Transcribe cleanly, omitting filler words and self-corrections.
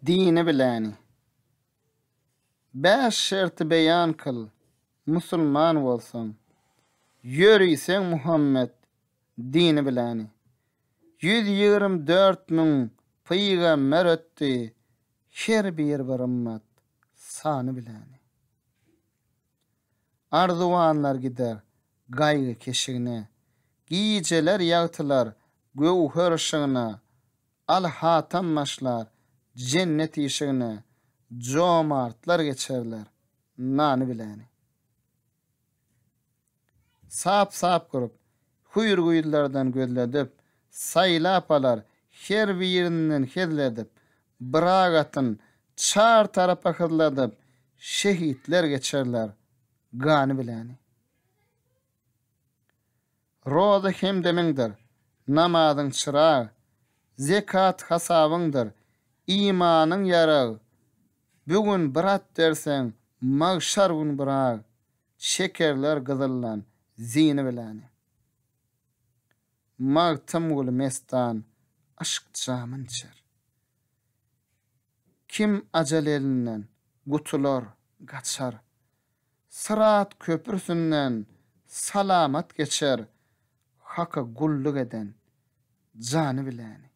Dini biläni. Bäş şerti beýan kyl, musulman bolsaň, Ýöriseň Muhammet dini biläni. 124 müň pygamber ötdi, Her biri bir ymmat, sany biläni. Arzuwanlar gider gaýgy keşigine, Gijeler ýagtylar göwher yşygyna, Al hatam başlar jennet işigine, Jomartlar geçerler nany biläni. Sap-sap gurup, hüýr-güýzlerden gözledip, Saýlap alar, her birinden hezl edip, Byrag atyn çar tarapa hyzladyp, Şehitler geçerler gany biläni. Roza hemdemiňdir, namazyň çyrag, Zekat hasabyňdyr, imanyň ýarag, Bu gün bir at berseň, magşar gün byrag, Çekerler gyzyldan zini biläni. Magtymguly mestan yşk jamyn içer. Kim ajal elinden gutular, gaçar. Syrat köprüsinden salamat geçer, Haka gulluk eden jany biläni.